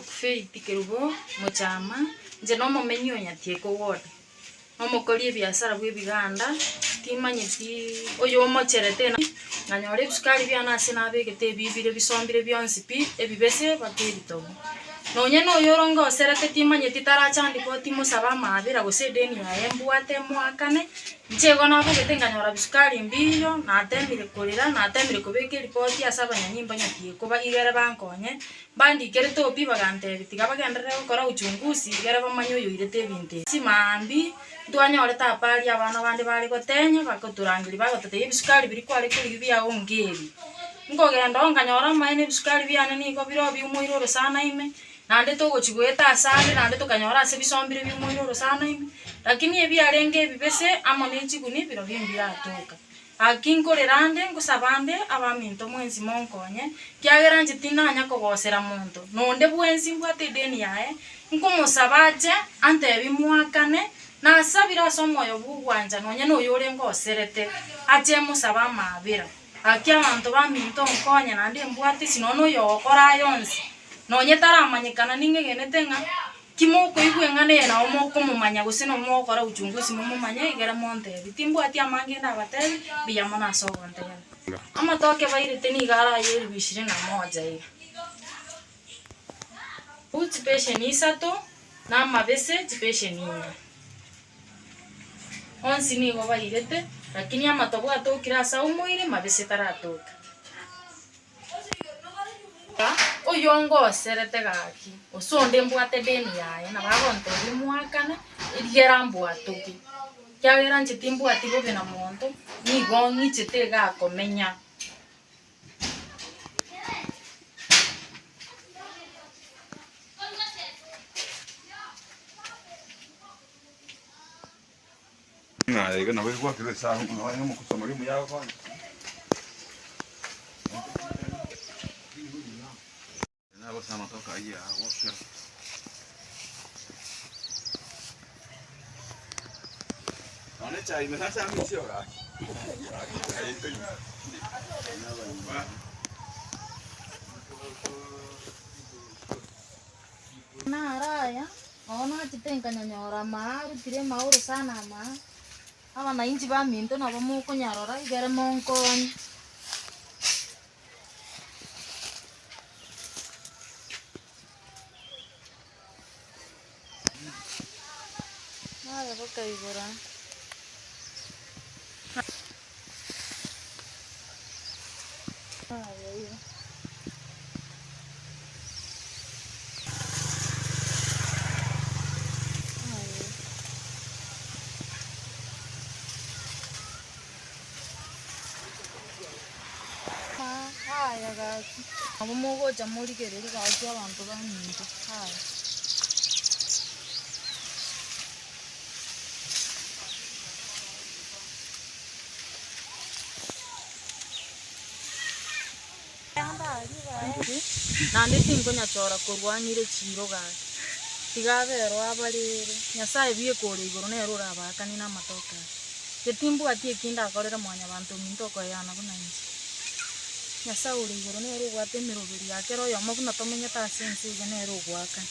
Nkorokwa Faith Kerubo Mochama, inche nomomenyi o Nyatieko ward, nomokori ebiasara bwa ebiganda, timanyeti oyo omocherete nganyora ebisukari biane ase nabegete ebi bire bisombire bionsi pi, ebibese mpaka ebitobu. Nonye na oyo ore ongoserete timanyeti taracha andipoti mosabe amaabera gose edeni yaye mbwate moakane, inche igo nabogete nkanyora bisukari mbiiyo, natemire korera, natemire kobeka eripoti ase abanyanyimbo nyatieko ba igere bankonye, mbandikerete obi bagantebia tiga bagenderere gokora uchunguzi igere bamanye oyoirete ebinto ebi. Chimambia, ntwanyorete habari abana bande bare gotenya bagotorangeria bagototebia ebisukari biria kware korigia biago ngebi. Nkogenda oo nkanyora amaene ebisukari biane nigo bire oo biumoire orosana ime, naende togochia goeta ase ande naende tokanyora ase bisombire biumoire orosana ime, lakini ebiarenge ebibese amo ne chiguni birobio mbiratoka. Gaki nkorera ande, ngosaba ande abaminto mwensi monkonye, ekiagera inche tindanya kogosera monto, na onde bwensi mbwate edeni yaye, nkomosaba ache antebie moakane, nasabire ase omoyo bw'ogwancha nonya noyo orenge oserete, ache mosabe amaabera. Gaki abanto baminto nkonye naende mbwate isi nonya noyo ogokora aya onsi, nonye taramanyekana ning'egenete ng'a ki mokoigwa eng'ana eye nabo mokomomanya gose nabo mogokora uchunguzi momomanye egere montebi. Timbwati amange ndabatebi, mbuya mono ase ogontegera. Amatoke bairete nigo araye elifu ishirini na moja iga. Chipesheni isato, na amabese chipesheni inye. Onsi nigo bairete, lakini amatobu atokire ase aumoire, mabese taratoka. Oyongoserete gaki, gose onde mbwate deni yaye, nabo agontebia moakane, rigera mbwatoke, ekiagera inche timbwati bobe na monto, nigo ng'ichete iga akomenya. Ng'a iga nabo egwakera esabu ng'a onye omokusoma omuya agokonya. Nabo ase amatoke ayio agwakera. Nonye echae ime nase amisio gaki. Gaki echae ekonywa. Naro aya, nabo nachete nkanyanyora amaa arutire amaoro sana amaa, abanainchi baminto nabo mokonyarora igere monkonye. Nare bokaigora. Aya gaki, nabo mogocha morigererie gaki abanto baminto, aya. Naende tinkonyachora korwa ng'ire chiiro gaki, tiga aberwe abarere, Nyasae bweka ore igoro nere orabaakanie namatoke aya. Inche timbwati eki ndakorere mwanyabanto ominto okoeyana buna inche. Nyasae ore igoro nere obwate emeroberi ya kera oyomo buna tomenyete ase ense iga nere ogoakana.